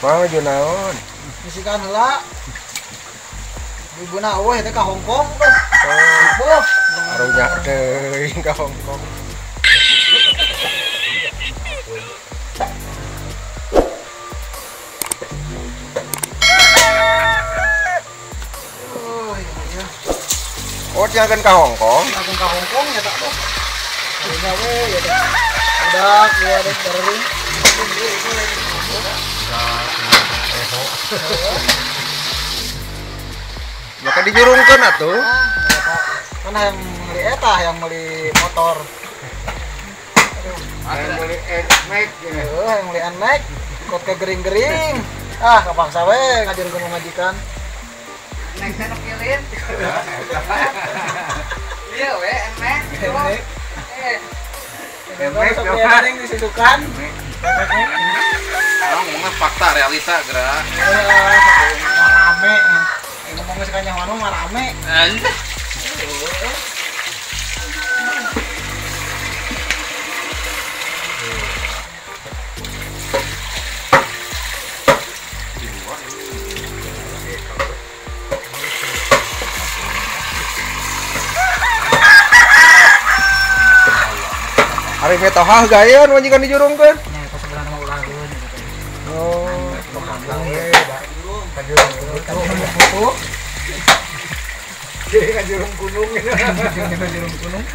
Mang nuju naon? Misikan heula. Ibuna eueuh teh ka Hong Kong tuh. Oh. Arunya teuing ka Hong Kong. Oh, iya. Oh, jangan ka Hong Kong. Jangan ka Hong Kong ya tak tuh. Arunya we ya teh. Udah, ya deh bareng. Maka dijurungkeun atuh. Kan yang beli eta, yang beli motor. Yang beli Nmax. Heeh, yang beli Nmax, kot ke gering-gering. Ah, kapaksa we ngajurungkeun pamajikan. Nmax nu kilin. Ieu we Nmax. Nmax sok gering disusukan. Orang ngomongnya fakta realita gerak. Rame. Ngomongnya sekanya manu mah rame. Hari metohah gayeun majikan dijurungkeun. Nya eta sebenarnya mah ulah geun eta teh. Oh, kajurung jadi kajurung gunung. Kajurung gunung.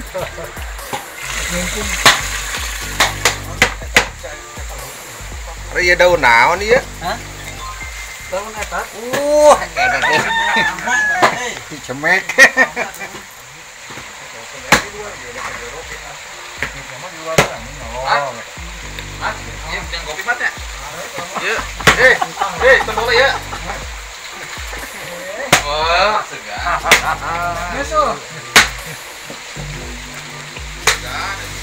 Ari ieu daun naon ieu? Hah? Daun eta? Eta teh. Cemek. Hah? Ieu yang kopi mat ya? Ieu. Tembok ya. Wah, segar. Nyusul.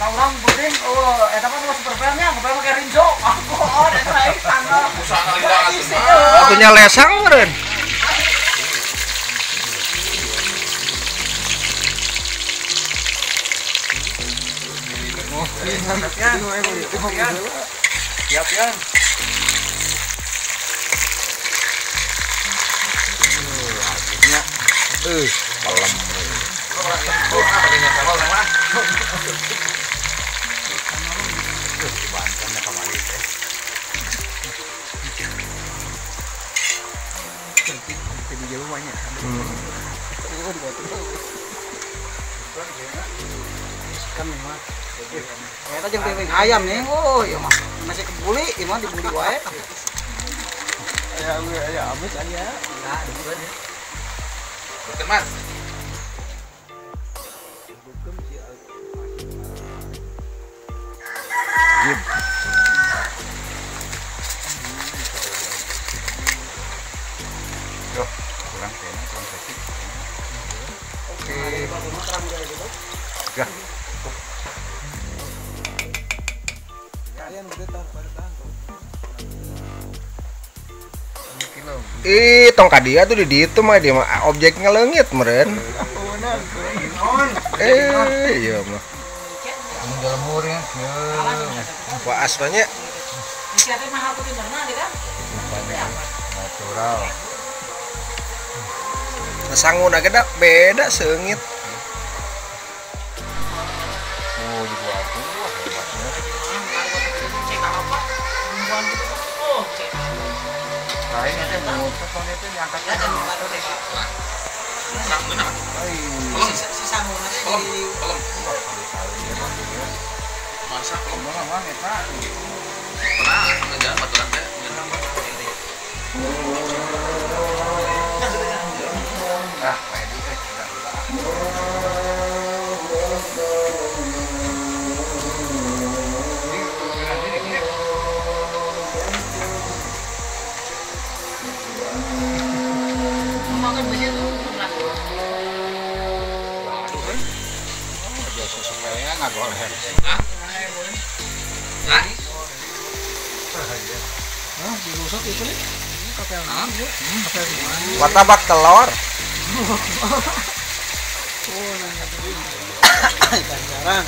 Orang penting, oh, eta mah super nya, ngopi make rinso. Aku on eta aing tanggal. Atunya lesang meureun. Siap ya. Pelem. Eta jeung ping ayam nih. Oh, ieu mah masih kebuli, ieu mah dibuli wae. Aya aya amis aya. Nah, dibuli ya. Bukan mas. Yo, kurang kayaknya kurang seksi. Oke. Ya. Ih, tong ka dia tuh di ditu mah dia mah objeknya leungit meureun. Iya mah. Wah, asmanya. Natural. Sanguna ge da beda seungit. Oh, di gua tuh hebatnya. Lain itu motornya itu diangkatnya. Si sanguna teh di pelem. Masak pelem mah eta. Pernah ngejalan baturan teh. Ah, Pak Edi eh Martabak telur. Oh, ikan jarang.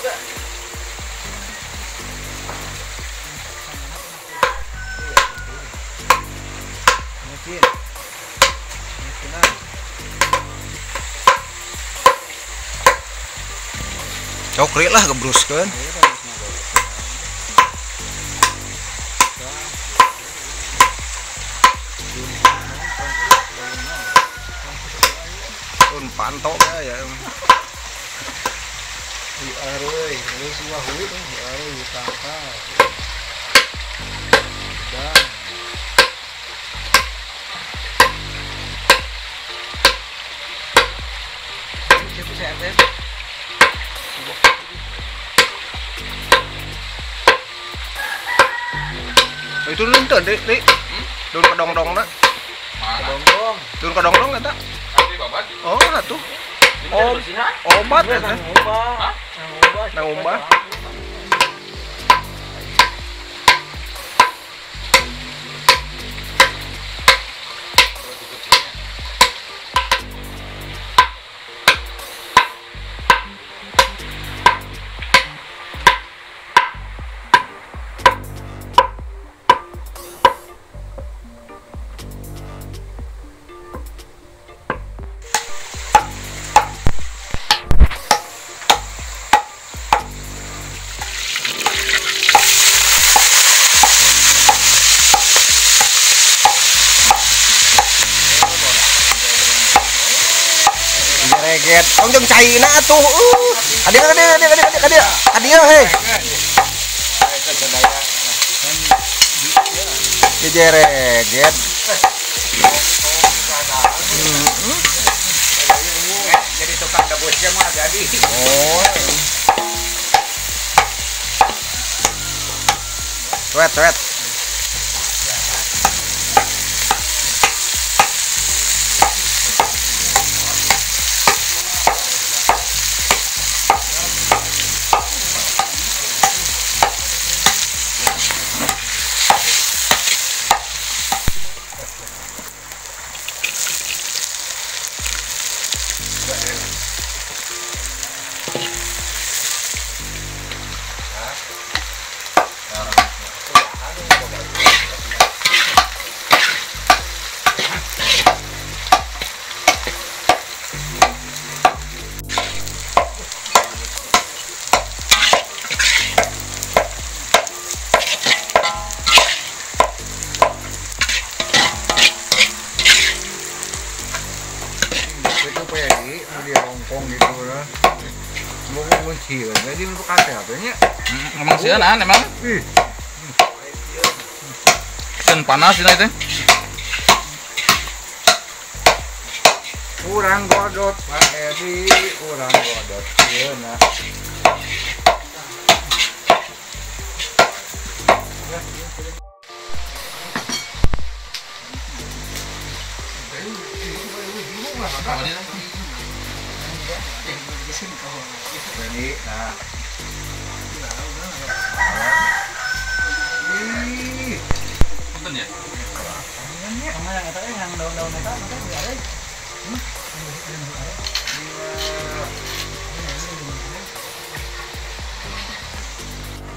juga. Mungkin. Mungkinan. Cokri lah gebruskeun. Pun pantok ya. Di areuy, geus wahui di areuy tangkal. Dan itu nonton deh, deh. Daun kedong-dong nak. Kedong-dong. Daun kedong-dong eta. Oh, atuh. Obat eta. Nang obat. Reget. Tong jeung caina atuh. Adia adia adia adia adia. Adia hei. Dijereget. Jadi tukang debusnya mah jadi. Oh. Cuet cuet. Jadi untuk HP-nya emang sieun an emang. Ih. Sieun panas dina teh. Urang godot Pak Edi, urang godot sieun. Jadi, nah. Ih. Punten ya? Sama yang eta yang daun-daun eta nanti di are.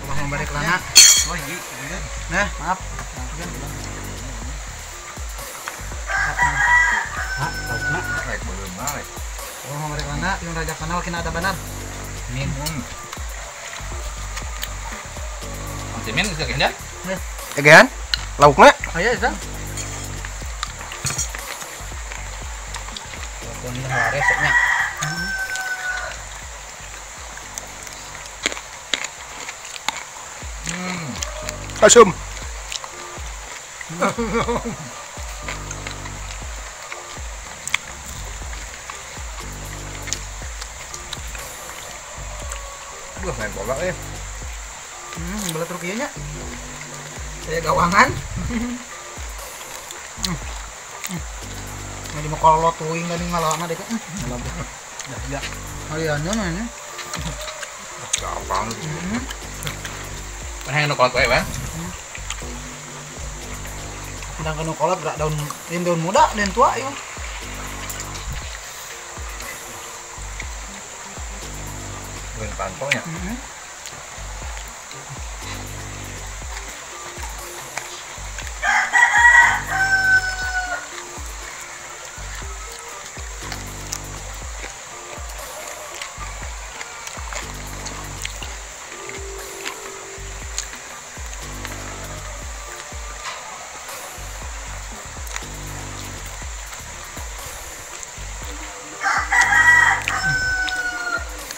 Ulah memberi kelana. Oh, iya. Nah, maaf. Hah, laukna. Rek belum balik. Ulah memberi kelana, yung raja kanal kina ada benar. Min. Min geus kagehan? Kagehan? Laukna? Aya eta. Laukna resepnya. Asum. Duh, main bola ya. Bola Turkinya nya. Saya gawangan. Jadi mau kalau tuing tadi ngalana deh. Ya, ya. Kaliannya nanya. Gampang. Mana yang nu kolot wae, Bang? Sedangkan nu kolot gerak daun, ini daun muda dan tua ya. Bukan Pantongnya.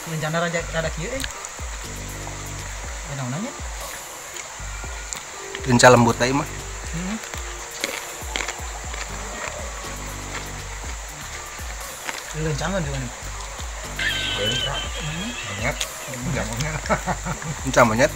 Rencana raja rada kieu euy. Naon nanya? Lenca lembut teh mah. Lencangan juga nih. Lenca. Monyet. Lenca monyet. Lenca monyet.